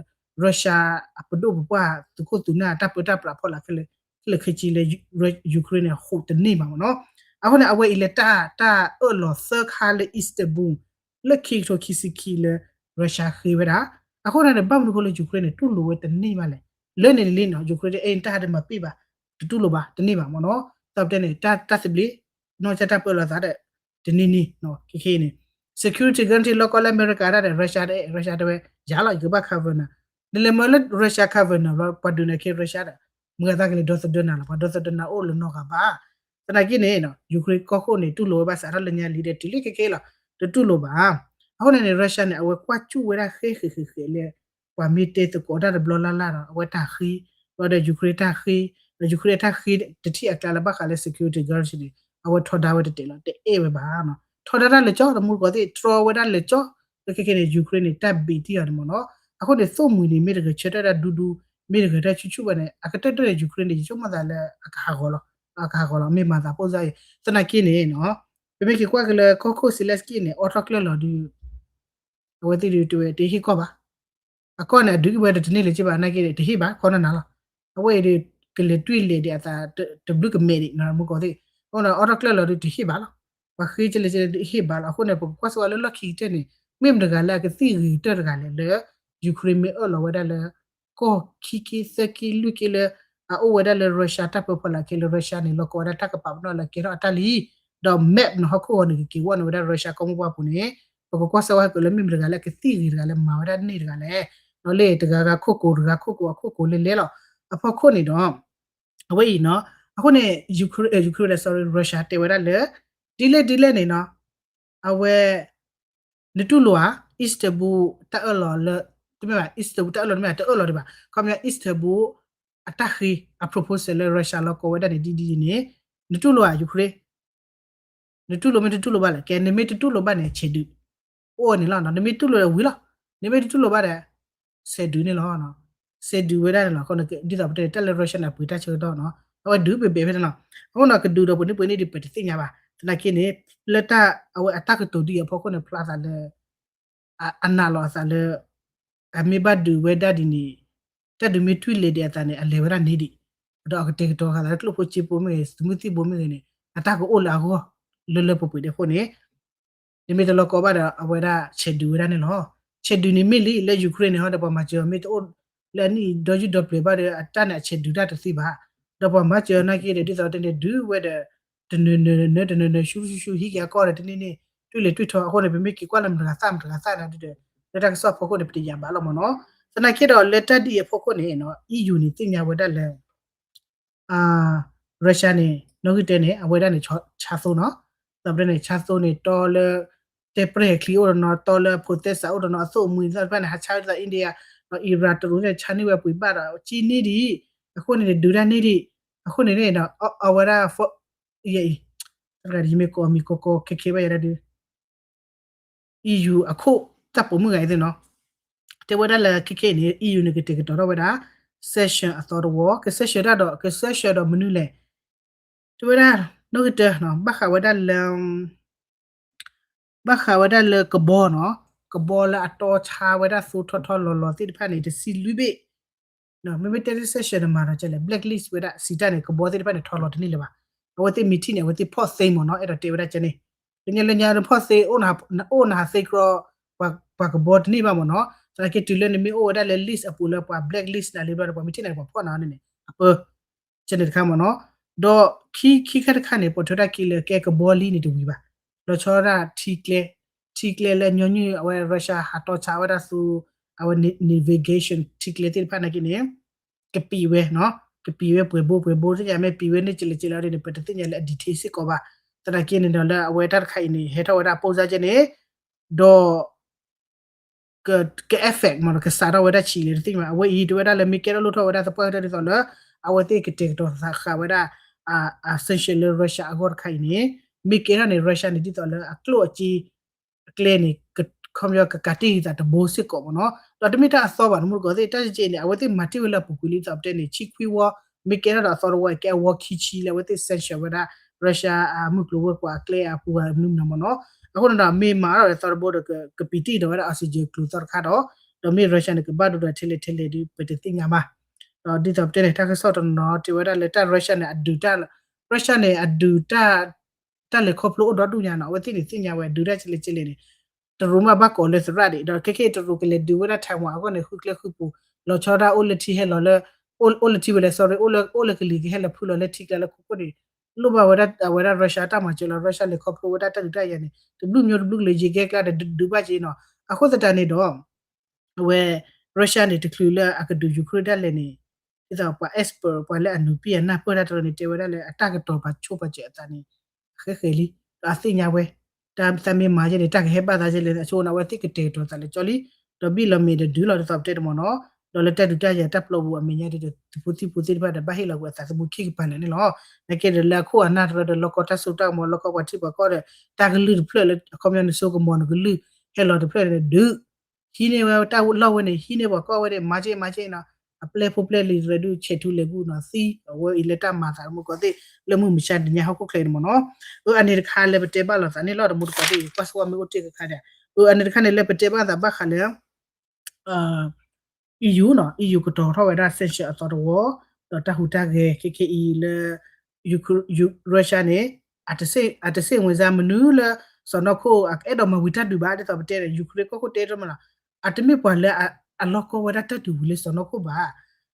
Russia အပဒိၣ်ပပှၢ်သုးခိၣ်သုးနၢ်တၢ်ပၢတၢ်ပြးဖီလာ်ခဲလၢာ်ခဲဆ့လၢ Ukraine န့ၣ် ဟူးတန့ၢ်ဘၣ်မ့ၢ်နီၤ. အဃိန့ၣ် အဝဲအံၤလၢတၢ် တၢ်အၢၣ်လီၤသၢခါလၢ Istanbul လၢခံကထိခံဆံခံလၢ Russia ဃ့ဝဲဒၣ်. အဃိန့ၣ် ဘၣ်မနုၤအဃိလၢ Ukraine န့ၣ် တူၢ်လိာ်ဝဲတန့ၢ်ဘၣ်လဲၣ်. လၢန့ၣ်လံနီၤ Ukraine အဲၣ်တၢ်ဟးတမၤပ့ၢ်ဘၣ် တတူၢ်လိာ်ဘၣ် တန့ၢ်ဘၣ်မ့ၢ်နီၤ. သီးပတဲန့ၣ် တၢ် တၢ်သဘျ့ နီၢ်ကစၢ်တၢ်ပၢလီၤသးဒီး တနံၤနံၤ ခဲခဲအံၤန့ၣ် security guarantee လီၤကီလၢအမဲရကၤဒၣ်ဒီး Russia ဒီး Russia တဲဝဲ ယၤလီၤ ယကဘၣ် cover နၤ နလဲၤမၢလၢ Russia cover နၤ ပှၤဒုးနၤခဲ Russia ဒီး မုၢ်ဂၤသးကလဲၤဒီသဒၢနၤလီၤ ပှၤဒီသဒၢနၤအိၣ်လၢနီၢ်ဂၤဘၣ်. သနာ်က့န့ၣ် Ukraine ကီၢ်ခိၣ်န့ၣ် တူၢ်လိာ်ဝဲဘၣ်စးထီၣ်လၢညါလံဒီးတုၤလံခဲခဲလီၤ တတူၢ်လိာ်ဘၣ်. အဃိန့ၣ်န့ၣ် Russia န့ၣ် အဝဲကွၢ်ကၠူၣ်ဝဲဒၣ်ဃဲဃဲဃဲဃဲလၢ ပှၤမ့ၢ်တဲသကိးတၢ်တဘျီလၢ်လၢ်ဒီး အဝဲတၢ်ဃ့ ဒီး Ukraine တၢ်ဃ့ ဒီး Ukraine တၢ်ဃ့တထံၣ်အကျါလၢဘၣ်ဃးလၢ security guarantee န့ၣ် အဝဲထီဒါဝဲတတဲာ်လီၤ တအဲၣ်ဝဲဘၣ်နီၤ ထီဒါတၢ်လၢာ်ကၠီ တမူတကိးသ့ၣ် တြီဝဲဒၣ်လၢာ်ကၠီ လၢခဲခဲန့ၣ် Ukraine န့ၣ် တၢ်ဘံၣ်တံၢ်အီၤန့ၣ်မ့ၢ်နီၤ အဃိန့ၣ် သိၣ်မှံၤန့ၣ် မ့ၢ်တဂဲၤဆၢထၢၣ်တၢ်ဒူဒူ မ့ၢ်တဂဲၤတၢ်ဆူၣ်ဆူၣ်ဘၣ်န့ၣ် အကတၢၢ်တၢၢ်န့ၣ် Ukraine န့ၣ် ယဆိကမိၣ်သးလၢအကဟးဂီၤလီၤ အကဟးဂီၤလီၤ မ့ၢ်မၤသးဖိစၢ်အံၤ သနာ်က့န့ၣ်နီၤ ပမ့ၢ်က့ၤကွၢ်က့ၤလၢကီၢ်ခိၣ် Zelensky န့ၣ် အိးထီၣ်ကျၢၢ်လီၤဒုး အဝဲသ့ၣ်ဒုးတဝဲတဟ့ၣ်ကီၢ်ဘၣ် အကီၢ်န့ၣ် အဒုးက့ၤဝဲဒီးတန့ၢ်လၢၤဘၣ် နာ်က့န့ၣ် တဟ့ၣ်ဘၣ် ခီနနၤလီၤ အဝဲအံၤဒီး ကလဲၤတွံၢ်လဲၤဒံးအသး တဘျုးကမဲာ်ဒံး မူကီၢ်သ့ၣ် အဃိန့ၣ် အိးထီၣ်ကျၢၢ်လီၤဒုးတဟ့ၣ်ဘၣ်လီၤ ပှၤဃ့ကလဲၤကလဲၤဒုးဟ့ၣ်ဘၣ်လီၤ အဃိန့ၣ် ပကကွၢ်စၢၤဝဲလၢလီၢ်ခံကတၢၢ်န့ၣ် မ့ၢ်မတဂၤလၢအကသံၣ်ဂ့ၤကတၢၢ်တဂၤလဲၣ်လၢ Ukraine မ့ၢ်အၢၣ်လီၤဝဲဒၣ်လၢ ကီၢ်ခံက့သၢက့လွံၢ်က့လၢ အအိၣ်ဝဲဒၣ်လၢ Russia တၢ်ပၢဖီလာ်ခဲလၢာ် Russia န့ၣ် လီၤကီဝဲဒၣ်တၢ်ကပာ်ပနီၣ်လၢကဲထီၣ်အတၢ်လံ ဒီး map န့ၣ် ဟီၣ်ခိၣ်ဂီၤန့ၣ် ကက့ၤဝဲန့ၢ်ဝဲဒၣ် Russia ကီၢ်မိၢ်ပှၢ်ပူၤန့ၣ် ပကကွၢ်စၢၤဝဲဟဲက့ၤလၢမ့ၢ်မတဂၤလၢအကသံၣ်ဂ့ၤတဂၤလၢမၤဝဲဒၣ်န့ၢ်တဂၤလဲၣ် ဒီးလၢတဂၤဂၤခိၣ်ကိၤတဂၤခိၣ်ကိၤအခိၣ်ကိၤလဲလဲလီၤ အဖီခိၣ်န့ၣ်ဒီး အဝဲအံၤနီၤ အဃိန့ၣ် Ukraine အဲ Ukraine ဒီး sorry Russia တဲဝဲဒၣ်လၢ ဒ်လဲၣ်ဒ်လဲၣ်န့ၣ်နီၤ အဝဲ နတူၢ်လိာ်ဧါ Istanbul တၢ်အၢၣ်လီၤလၢ တမ့ၢ်ဘၣ် Istanbul တၢ်အၢၣ်လီၤတမ့ၢ်ဘၣ် တအၢၣ်လီၤဒံးဘၣ် ခီပညီ Istanbul အတၢ်ဃ့ အ proposal လၢ Russia လီၤကီဝဲဒၣ်န့ၣ် ဒ်ဒ်န့ၣ် နတူၢ်လိာ်ဧါ Ukraine နတူၢ်လိာ်မ့ၢ်တတူၢ်လိာ်ဘၣ်လဲၣ် ကဲ နမ့ၢ်တတူၢ်လိာ်ဘၣ်န့ၣ် ဆဲးဒုး အိၣ်န့ၣ်လီၤ. နမ့ၢ်တူၢ်လိာ်ဒီးဝံၤလီၤ, နမ့ၢ်တတူၢ်လိာ်ဘၣ်ဒီး ဆဲးဒုးန့ၣ်လီၤ. ဆဲးဒုးဝဲဒၣ်န့ၣ်လီၤ. အဃိန့ၣ် ဒ်သိးပတဲန့ၣ် တၢ်လၢ Russia န့ၣ် အပှ့ၤတၢ်ဆၢကတီၢ်နီၤ, အဝဲဒုးဘ့ၣ်ဘ့ၣ်ဖဲန့ၣ်လီၤ. အဃိန့ၣ် ကဒုးဒီးပှဲၤနံၣ်ပှဲၤနံၣ်ဒံး ပတသ့ၣ်ညါဘၣ်. သနာ်က့န့ၣ် လၢတၢ်အဝဲအတၢ်ကတိၤဒ်အံၤအဖီခိၣ်န့ၣ် ဖျါသးလၢ အနာ်လီၤအသးလၢ အမ့ၢ်ဘၣ်ဒုးဝဲဒၣ်ဒ်န့ၣ် တၢ်ဒုးမ့ၢ်ထွံၣ်လဲၤဒံးအသးန့ၣ် အလဲၤဝဲဒၣ်န့ၣ်ဒံး, ဒီးအကတဲာ်ကတီၤဃာ်သးလၢကျိၣ်ဖိစ့ဖိမ့ၢ်ဂ့ၤ သုးမုၢ်သံၣ်ဘိမ့ၢ်ဂ့ၤန့ၣ် အတၢ်ကအိၣ်လၢအဂီၢ် လၢလၢပှဲၤပှဲၤဒံးအဃိန့ၣ် နမ့ၢ်တလီၤကီဘၣ်ဒီး အဝဲဒၣ်ဆဲးဒုးဝဲဒၣ်န့ၣ်လီၤ. ဆဲးဒုးန့ၣ်မ့ၢ်လံ လၢ Ukraine န့ၣ်ဟီဒီး ပှၤမၤစၢၤအီၤမ့ၢ်တအိၣ်လၢအနံၣ်ဒီယုၢ်ဒီပျဲၤဘၣ်ဒီး အတၢ်န့ၣ်အဆဲးဒုးတၢ်တသ့ဘၣ်. ဒီးပှၤမၤစၢၤအီၤနာ်က့ဒီး ဒ်သိးတဲန့ၣ် ဒုးဝဲဒီး တနၢၤနၢၤနၢၤ တနၢၤနၢၤ ရှူရှူရှူ ဟံးက့ၤအကီၢ်ဒီးတန့ၢ်န့ၣ် တွံၣ်လဲၤတွံၣ်ထီ အဃိန့ၣ် ပမ့ၢ်က့ၤကွၢ်လၢမတၤဂၤသၣ်မတၤဂၤသၣ်န့ၣ်ဒီး လၢတၢ်ကစီၣ်အဖီခိၣ်န့ၣ် ပတယာ်ဘၣ်လီၤမ့ၢ်နီၤ. သနာ်က့ဒီးလၢတၢ်ဒ်အံၤအဖီခိၣ်န့ၣ်နီၤ EU န့ၣ်သ့ၣ်ညါဝဲဒၣ်လၢ Russia န့ၣ် နီၣ်ဂံၢ်တၢန့ၣ် အဝဲဒၣ်န့ၣ် ဆါသိနီၤ. ဒီးပတဲန့ၣ် ဆါသိန့ၣ် တီလၢ တဲပြဲၢ်ချံအိၣ်တနီၤ တီလၢအဖိးသဲစးအိၣ်တနီၤ အသိၣ်အမှံသ့ၣ်တဖၣ်န့ၣ် ဟးဆါဝဲဒ်သိး India ဒီး Iran တရူးန့ၣ် ဆါန့ၢ်ဝဲပှ့ၤဘၣ်ဒီး ကံန့ၢ်ဒံး အဃိန့ၣ်န့ၣ် ဒုးတၢ်န့ၢ်ဒံး အဃိန့ၣ်န့ၣ် အဝဲဒၣ် ယအံၤ တဂၤဒ်ယမ့ၢ်ကိးမံၤကိးကိးခဲခဲဘၣ်ယၤဒၣ်ဒုး EU အခိၣ်တၢ်ပိာ်မုၣ်ဂၤအံၤသ့ၣ်နီၤ တဲဝဲဒၣ်လၢခဲခဲအံၤန့ၣ် EU န့ၣ် ကတဲာ်ကတီၤထီၣ်ဝဲဒၣ် sanction အသီတဝီ က sanction တၢ်ဒီး က sanction ဒီးမနုၤလဲၣ် တဲဝဲဒၣ် နီၣ်ဂံၢ်တၢ ဘၣ်ဃးဝဲဒၣ်လၢ ဘၣ်ဃးဝဲဒၣ်လၢကဘီနီၤ ကဘီလၢအတီဆါဝဲဒၣ်သိထီထီလီၤလီၤသ့ၣ်တဖၣ်န့ၣ် တဆံလွံၢ်ဘ့ၣ် မ့မ့ၢ်တဲလၢ sanction န့ၣ်မၤဒီးကဲလဲၣ် blacklist ဝဲဒၣ် စံးတၢ်န့ၣ် ကဘီသ့ၣ်တဖၣ်န့ၣ် ထီလီၤတန့ၢ်လၢၤဘၣ်. အဝဲသ့ၣ်မ့ၢ်ထံၣ်န့ၣ် အဝဲသ့ၣ်ဖီၣ်သ့မ့ၢ်နီၤ အဲၣ်ဒိးတဲဝဲဒၣ်ကဲန့ၣ် လၢညါလၢညါနဖီၣ်သ့ အိၣ်နဟးသ့ကြီ ပှၤကဘီတန့ၢ်ဘၣ်မ့ၢ်နီၤ သနာ်က့တုၤလၢနမ့ၢ်အိၣ်ဝဲဒၣ်လၢ list အပူၤလၢပှၤ blacklist နၤလံဘျီဒီး ပှၤမ့ၢ်ထံၣ်နၤန့ၣ် ပှၤဖီၣ်နၤန့ၣ်န့ၣ် အပၢ ကဲန့ၣ်တခါမ့ၢ်နီၤ ဒီးခံခံခါတခါန့ၣ် ပိာ်ထွဲတၢ်ခံလၢကဲကဘီလံန့ၣ်တဝံၤဘၣ် လီၤဆီဒၣ်ထံကျဲ ထံကျဲလၢညီနုၢ်အဝဲ Russia ဟးတီဆါဝဲဒၣ်သူ အဝဲ navigation ထံကျဲသ့ၣ်တဖၣ်နာ်က့န့ၣ် ကပံးဝဲ ကပံးဝဲပှဲၤဘိပှဲၤဘိ သ့ၣ်ညါမ့ၢ်ပံးဝဲန့ၢ်ကလဲာ်ကလဲာ်အီၤဒ်န့ၣ် ပတသ့ၣ်ညါလၢအ detail စ့ၢ်ကီးဘၣ်. သနာ်က့န့ၣ်ဒီးလၢအဝဲတၢ်တခါအံၤန့ၣ် ဟဲထီၣ်ဝဲဒၣ် ပိၢ်စၢ်ကဲန့ၣ် ဒီး က effect မ့ၢ်ဒီး ကစးထီၣ်ဝဲဒၣ်ဆံးလဲၣ်တသ့ၣ်ညါ အဝဲအံၤတဲဝဲဒၣ်လၢမ့ၢ်ကဲထီၣ်လိၣ်ထီၣ်ဝဲဒၣ်သပှၢ်ကတၢၢ်ဒ်သိးလၢ အဝဲသ့ၣ်ကတဲာ်ကတီၤသးဃာ်ဝဲဒၣ် အ sanction လၢ Russia အဂီၢ်တခါအံၤန့ၣ် မ့ၢ်ကဲထီၣ်န့ၣ် Russia န့ၣ် ဒ်သိးလၢအကျိၣ်အစ့ အကျဲန့ၣ် ခီပညီကကးတံာ်သးတဘိစ့ၢ်ကီးမ့ၢ်နီၤ ဒီးတမ့ၢ်တၢ်အသီဘၣ် တမူတကိးသ့ၣ် တၢ်ကဲန့ၣ် အဝဲသ့ၣ်မၤတ့ၢ်ဝဲလၢအပူၤကွံာ်လံ ဒ်သိးပတဲန့ၣ် ဆံခွံဝီ မ့ၢ်ကဲထီၣ်ဒီးအသီတဝီ ကဲအဝီခံဆံလၢအဝဲသ့ၣ် sanction ဝဲဒၣ် Russia အမုၢ်ကျိၤဝဲၤကွာ်အကျဲအပူၤမနုၤမနီၤ အဃိန့ၣ်ဒီး မ့ၢ်မၤထီၣ်ဒီးသီတဘိဒီး ကပံးတံၢ်ဒီးဝဲဒၣ် oxygen ကျိၤသီတခါဒီး ဒီးမ့ၢ် Russia န့ၣ် ကဘၣ်ဒိဒီးထဲလဲၣ်ထဲလဲၣ်ဒီး ပတသ့ၣ်ညါဘၣ်. ဒီးဒ်သိးပတဲန့ၣ် တၢ်ကစီၣ်တနီၤတဲဝဲဒၣ်လၢတၢ် Russia န့ၣ် အဒုးတၢ် Russia န့ၣ် အဒုးတၢ် တၢ်လဲၤခီဖျိအိၣ်ဒီဒူၣ်ညါနီၤ အဝဲသ့ၣ်န့ၣ်သ့ၣ်ညါဝဲ ဒုးတၢ်ကလဲာ်ကလဲာ်န့ၣ် တရူးမ့ၢ်ဘၣ်ကိးလၢသရၣ်ဒံး ဒီးခဲခဲအံၤတရူးကလဲၤဒုးဝဲဒၣ် Taiwan အဂီၢ်န့ၣ် ဃုကျဲဃုပူၤ လီၤဆီဒၣ်အိၣ်လၢထံဟဲလီၤလၢ အိၣ်လၢထံဝဲလဲၣ် sorry အိၣ်လၢကလံၤကဟဲလီၤဖုလီၤလၢထံကျါလၢခိခိၣ်န့ၣ် လိၣ်ဘၣ်ဝဲဒၣ်အဝဲဒၣ် Russia တၢ်မၤစၢၤလီၤ Russia လဲၤခီဖျိဝဲဒၣ်တၢ်ဒုးတၢ်ယၤန့ၣ် တဘျုးမျိုးတဘျုးကလၢၤ ယကဲကျါဒီးဒုးဘၣ်က့နီၤ အဃိသတးန့ၣ်ဒီး အဝဲ Russia န့ၣ် တချုးလၢအကဒုး Ukraine ဒၣ်လဲာ်န့ၣ် ဒ်သိးပှၤ expert ပှၤလၢအနုာ်ပံအနၢ်ပၢၢ်တၢ်တရၢန့ၣ် တဲဝဲဒၣ်လၢအတၢ်ကတီၤပာ်ဆိပာ်စၢၤအသးန့ၣ် အဃဲဃဲလံ ဒီးအသ့ၣ်ညါဝဲ တၢ်သးမ့ၢ်မၤကဲန့ၣ် တၢ်ကဟဲဘၣ်သးကဲလဲၣ် အဆိန့ၣ် အဝဲသ့ၣ်ကတဲာ်ကတီၤသးလၢကၠီလံ ဒီးဘံၣ်လီၤမ့ၢ်ဒီးဒုးလီၤဒ်သိးပတဲတမ့ၢ်နီၤ ဒီးလၢတၢ်ဒုးတၢ်ယၤတၢ်ပျီပူၤအမဲာ်ညါဒီး တဖိသံၣ်ဖိသ့ၣ်တဖၣ်ဒီးဘၣ်ဟ့ၣ်လီၤကွံာ်အသးသမူခံကပၤလၢာ်န့ၣ်လီၤ နာ်က့ဒီးလၢအခိၣ်အနၢ်တရၢဒီး လီၢ်ကီတၢ်စိတၢ်ကမီၤ လီၢ်ကီပှၤထံပှၤကီၢ်ဒီး တၢ်ကလုၢ်တဖျၢၣ်လၢ အခီပညီနစိကမီၤနကလုၢ် ဟဲလီၤတဖျၢၣ်န့ၣ် ဒုး ဟံးန့ၢ်ဝဲတၢ်လီၢ်ဝဲန့ၣ် ဟံးန့ၢ်ပှၤကီၢ်ဝဲန့ၣ် မၤက့မၤက့နီၤ အပျဲၢ်ဖိပျဲၢ်လံၤတရၢဒုး ဆဲးထူလဲၤကူၣ်နီၤသံ အဝဲအံၤလၢတၢ်မၤသးတမူတကိးသ့ၣ် လၢမုၢ်မဆါတနံၤညါဟီၣ်ခိၣ်ချၢန့ၣ်မ့ၢ်နီၤ အၢ အန့ၣ်တခါလၢပတဲဘၣ်လိာ်သးန့ၣ်လီၤ တမူတကိးသ့ၣ် ကွၢ်ဆိဝဲမ့ၢ်အိၣ်တ့ၢ်ကခါဒီး အၢ အန့ၣ်တခါန့ၣ်လၢပတဲဘၣ်သးဘၣ်ဃးလၢ EU နီၤ EU ကတီၤထီၣ်ဝဲဒၣ် sanction အသီတဝီ ဒီးတၢ်ဟူးတၢ်ဂဲၤ ခဲခဲအံၤလၢ Ukra- Russia န့ၣ် အတဆ့ၣ် အတဆ့ၣ်ဝင်စားမနုၤလၢ စီၤနီၢ်ခိၣ် အကအဲၣ်ဒိးမၤဝံၤတၢ်ဒုးဘၣ် ဒ်သိးပတဲန့ၣ် Ukraine ကီၢ်ခိၣ်တဲတမ့ၢ်လီၤ အတမ့ၢ်ပှၤလၢအလီၢ်ကီဝဲဒၣ်တၢ်ဒုးဝံၤလၢစီၤနီၢ်ခိၣ်ဘၣ်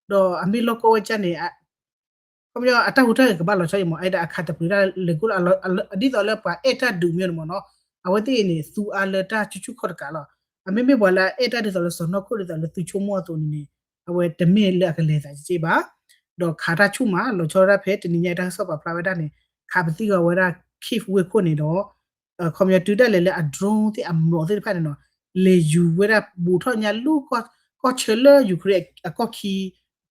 ဒီးအမ့ၢ်လီၢ်ကီဝဲဒၣ်န့ၣ် ခီပညီအတၢ်ဟူးတၢ်ဂဲၤကဘၣ်လီၤဆီအံၤမ့ၢ် အဲၣ်ဒိးအခးတပျုးတၢ်လဲၤကိၣ်လၢ ဒ်သိးလၢပှၤအဲၣ်တၢ်ဒုးမ့ၢ်န့ၣ်မ့ၢ်နီၤ အဝဲသ့ၣ်အံၤန့ၣ် သူအါလၢတၢ်ဆူၣ်ဆူၣ်ခီၣ်တကးလီၤ အမ့မ့ၢ်ပှၤလၢအအဲၣ်တၢ်ဒ်သိးလၢစီၤနီၢ်ခိၣ်ဒ်သိးလၢသုဆိကမိၣ်အသိးန့ၣ်န့ၣ် အဝဲတမ့ၢ်လၢအကလဲၤသးက့ဘၣ် ဒီးခးတၢ်ဆူၣ်မး လီၤဆီဒၣ်ဖဲတနံၤညါတၢ်ကစီၣ်ပာ်ဖျါဝဲဒၣ်န့ၣ် ခးပသံၣ်ဂီၤဝဲဒၣ် Kyiv ဝ့ၢ်ခိၣ်န့ၣ်ဒီး ခီပညီတုၤဒၣ်လဲာ်လၢအ drone သ့ၣ်အမျိာ်သ့ၣ်တဖၣ်န့ၣ်နီၤ လဲၤယူၤဝဲဒၣ်ဘူးထီၣ်ညါလူၢ်ကီၢ်ဆၢလၢ Ukraine အကီၢ်ခံ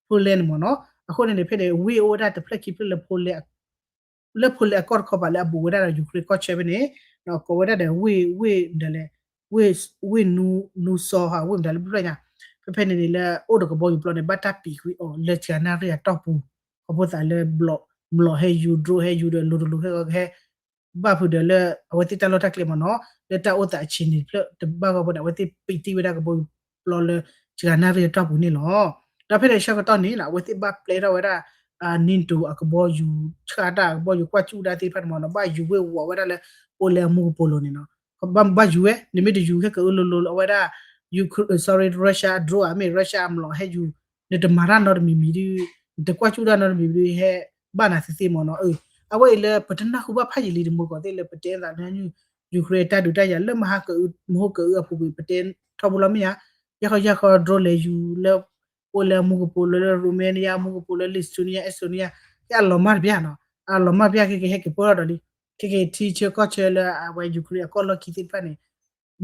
Poland န့ၣ်မ့ၢ်နီၤ အဃိန့ၣ်န့ၣ် ဖဲန့ၣ် ဝ့ၢ်အိၣ်ဝဲဒၣ်တဖျၢၣ်ခံဖျၢၣ်လၢ Poland လၢ Poland အကီၢ်တခီပၤလၢအဘူးဝဲဒၣ်ဒီး Ukraine ကီၢ်ဆၢဖဲန့ၣ် ကိးဝဲဒၣ်ဒီးဝ့ၢ် ဝ့ၢ်ဒီးလဲၣ် ဝ့ၢ်နူစီဟး ဝ့ၢ်မတၤလၢဖျၢၣ်ညါ, ဖဲဖဲန့ၣ်န့ၣ်လၢအိၣ်ဒီးကဘီယူၤပျီန့ၣ် ဘၣ်တၢ်ပံးကွံာ်အီၤလၢစှၤနၣ်ရံၣ်အတီၢ်ပူၤ, ခီဖျိသးလၢ မျီၣ်ဟဲယူၤ drone ဟဲယူၤဒီး လိၤတလိၤဟဲဂီၤကဟဲ ဘၣ်ဖုးဒီးလၢအဝဲသ့ၣ်တၢ်လီၢ်တၢ်ကျဲမ့ၢ်နီၤ, လၢတၢ်အိၣ်သးအဆံးန့ၣ်ဖျၢၣ်တဘၣ်ဂီၢ်ဖဲန့ၣ် အဝဲသ့ၣ်ပံးသံဝဲဒၣ်ကဘီယူၤပျီလၢစှၤနၣ်ရံၣ်အတီၢ်ပူၤန့ၣ်လီၤ. ဒီးဖဲန့ၣ်ဆၢကတီၢ်န့ၣ်နီၤ အဝဲသ့ၣ်ဘၣ်ပျဲထီၣ်ဝဲဒၣ် NATO အကဘီယူၤ ဆှၣ်တၢ်အကဘီယူၤကွၢ်စူၣ်တၢ်သ့ၣ်တဖၣ်န့ၣ်မ့ၢ်နီၤ ဘၣ်ယူၤဝ့ၢ်ဝီၤဝဲဒၣ်လၢ Poland အမူကပိာ်လိၤန့ၣ်နီၤ, ဘၣ်ယူၤဝဲ နမ့ၢ်တယူၤဟဲကအုလိၤလိၤလၢအဝဲဒၣ် Ukraine sorry Russia အ drone ဧါ မ့ၢ် Russia အမျီၣ်ဟဲယူၤ နတမၤတၢ်နီတမံၤမံၤဒုး နတကွၢ်စူၣ်တၢ်နီတမံၤမံၤဒုး ဟဲဘၣ်နၤသ့သ့မ့ၢ်နီၤ, အဝဲအံၤလၢပတနၢ်ဟူဘၣ်ဖးယံာ်လံ တမူတကိးသ့ၣ်လၢပတဲသးလၢ Ukraine တၢ်ဒုးတၢ်ယၤလၢမဟါကအု မဟါကအုအပူၤကွံာ် ပတဲထီဘိလီၤမ့ၢ်ဧါ, ယဲၢ်ခီယဲၢ်ခီ drone လဲၤယူၤလၢ Poland အမူကပိာ်လိၤလၢ Romania အမူကပိာ်လၢ Lithuania Estonia ဟဲအလီၤမၢ်တပျၢ်နီၤ, အလီၤမၢ်တပျၢ်ခဲကဟဲက့ၤပၢၢ်ထီၣ်ဒီးလံ, ခဲကထံဆၢကီၢ်ဆၢလၢအဝဲ Ukraine အကီၢ်လီၢ်ခံသ့ၣ်တဖၣ်န့ၣ်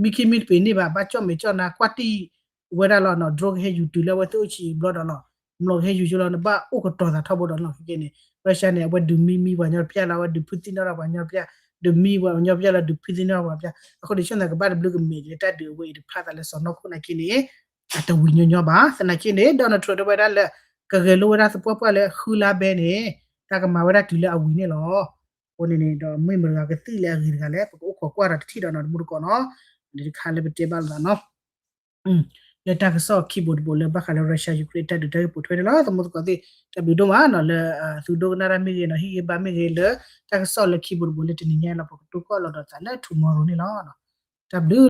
မံခံမံတပ့ၤန့ၣ်ဘၣ် ဘၣ်ကၠီၣ်မဲာ်ကၠီၣ်နါကွၢ်တံၢ်ဝဲဒၣ်လီၤနီၤ, drone ကဟဲယူၤတုၤလၢအဝဲသ့ၣ်အိၣ်ဆံးဘျီဒီးလီၤ, မျီၣ်ကဟဲယူၤကၠိလီၤ နဘၣ်အိၣ်ကတီၤသးထီဘိဒီးလီၤ ခဲကနံၣ်န့ၣ် Russia န့ၣ် အဝဲဒုးမံမံပှၤညီတပျၢ်လီၤ အဝဲဒုးဖုသံနီၣ်ထီၣ်ပှၤညီတပျၢ်, ဒုးမံပှၤညီတပျၢ်လီၤ ဒုးဖုသံနီၣ်ထီၣ်ပှၤတပျၢ်, အဃိန့ၣ် ဆိၣ်သးကဘၣ်တဘျုးကမ့ၢ်လၢတၢ်ဒုးအဝဲအံၤတဖျါသးလၢစီၤနီၢ်ခိၣ်နာ်က့န့ၣ် အတဝံၤညီညီဘၣ်, သနာ်က့န့ၣ် Donald Trump တဲဝဲဒၣ်လၢ ကဂဲၤလိဝဲဒၣ်သပှၢ်ပှၢ်လၢဃုလါဘဲန့ၣ် တၢ်ကမၤဝဲဒၣ်တုၤလၢအဝံၤန့ၣ်လီၤ. အဃိန့ၣ်န့ၣ်ဒီး မ့ၢ်မတၤဂၤကသံၣ်လၢအဂ့ၤတဂၤလဲၣ် ပကအိၣ်ခိးကွၢ်ဒီးတထံၣ်ဒီးနီၤ တမူတကိးနီၤ, ဒ်တခါလၢပတဲဘၣ်လိာ်သးနီၤ လၢတၢ်ကစီၣ်ခံဘိတဘိလၢဘၣ်ဃးလၢ Russia Ukraine တၢ်ဒုးတၢ်ဂ့ၢ်ပိာ်ထွဲန့ၣ်လီၤ. တမူတကိးသ့ၣ် တၢ်ဘျုးဒိၣ်မးနီၤ လၢသုဒိကနၣ်တၢ်မ့ၢ်ဂ့ၤနီၤ ဟ့ၣ်ဂံၢ်ဘါမ့ၢ်ဂ့ၤလၢ တၢ်ကစီၣ်လၢခံဘိတဘိလၢတနံၤညါလီၤ ပကတိၢ်ကီၣ်လီၤဒီးသးလၢ tomorrow န့ၣ်လီၤ. တၢ်ဘျုး